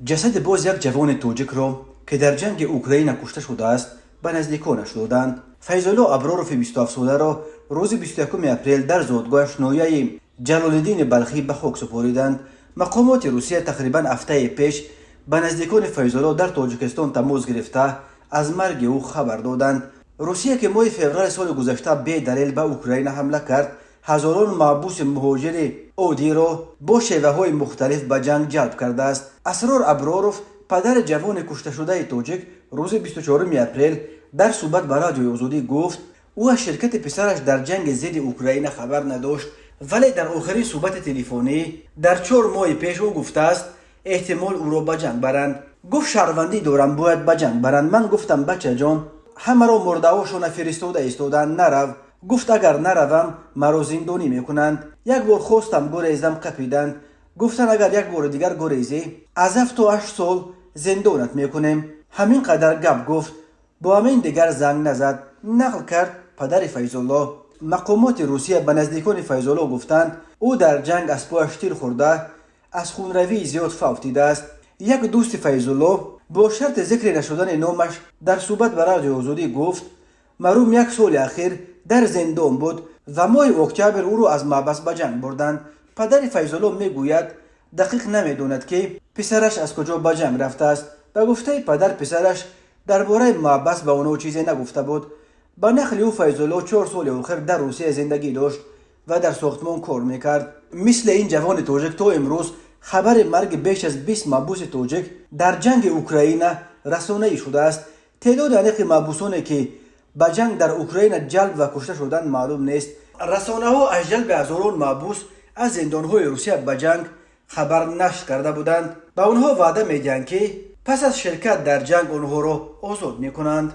Ҷасади боз як ҷавони тоҷикро, ки дар ҷанги Украина кушта шудааст, ба наздиконаш доданд. Файзулло Абророви 27-соларо рӯзи 21 апрел дар зодгоҳаш, ноҳияи Ҷалолиддини Балхӣ, ба хок супориданд. Мақомоти Русия тақрибан ҳафтае пеш ба наздикони Файзулло дар Тоҷикистон тамос гирифта, аз марги ӯ хабар доданд. Русия, ки моҳи феврали соли гузашта бедалел ба Украина ҳамла кард, ҳазорон маҳбуси муҳоҷири оддиро бо шеваҳои мухталиф ба ҷанг ҷалб кардааст. Асрор Аброров, падари ҷавони кушташудаи тоҷик, рӯзи 24 апрел дар суҳбат ба Радиои Озодӣ гуфт, ӯ аз ширкати писараш дар ҷанги зидди Украина хабар надошт, вале дар охирин суҳбати телефонӣ дар 4 моҳи пеш ӯ гуфтааст, эҳтимол ӯро ба ҷанг баранд. Гуфт: «Шаҳрвандӣ дорам, бояд ба ҷанг баранд». Ман гуфтам: «Бачаҷон, ҳамаро мурдаҳошона фиристода истодаанд, нарав». Гуфт: «Агар наравам, маро зиндонӣ мекунанд. Як бор хостам гурезам, қапиданд. Гуфтанд, агар як бори дигар гурезӣ, аз 7 то 8 сол зиндонат мекунем». Ҳамин қадар гап гуфт, бо ҳамин дигар занг назад», нақл кард падари Файзулло. Мақомоти Русия ба наздикони Файзулло гуфтанд, ӯ дар ҷанг аз пояш тир хӯрда, аз хунравии зиёд фавтидааст. Як дӯсти Файзулло бо шарти зикри нашудани номаш дар суҳбат ба Радиои Озодӣ гуфт, марҳум як соли ахир дар зиндон буд ва моҳи октябр ӯро аз маҳбас ба ҷанг бурданд. Падари Файзулло мегӯяд, дақиқ намедонад, ки писараш аз куҷо ба ҷанг рафтааст. Ба гуфтаи падар, писараш дар бораи маҳбас ба онҳо чизе нагуфта буд. Ба нақли ӯ, Файзулло 4 соли охир дар Русия зиндагӣ дошт ва дар сохтмон кор мекард. Мисли ин ҷавони тоҷик, то имрӯз хабари марги беш аз 20 маҳбуси тоҷик дар ҷанги Украина расонаӣ шудааст. Теъдоди аниқи маҳбусоне, ки ба ҷанг дар Украина ҷалб ва кушта шуданд, маълум нест. Расонаҳо аз ҷалби ҳазорон маҳбус аз зиндонҳои Русия ба ҷанг хабар нашр карда буданд. Ба онҳо ваъда медиҳанд, ки пас аз ширкат дар ҷанг онҳоро озод мекунанд.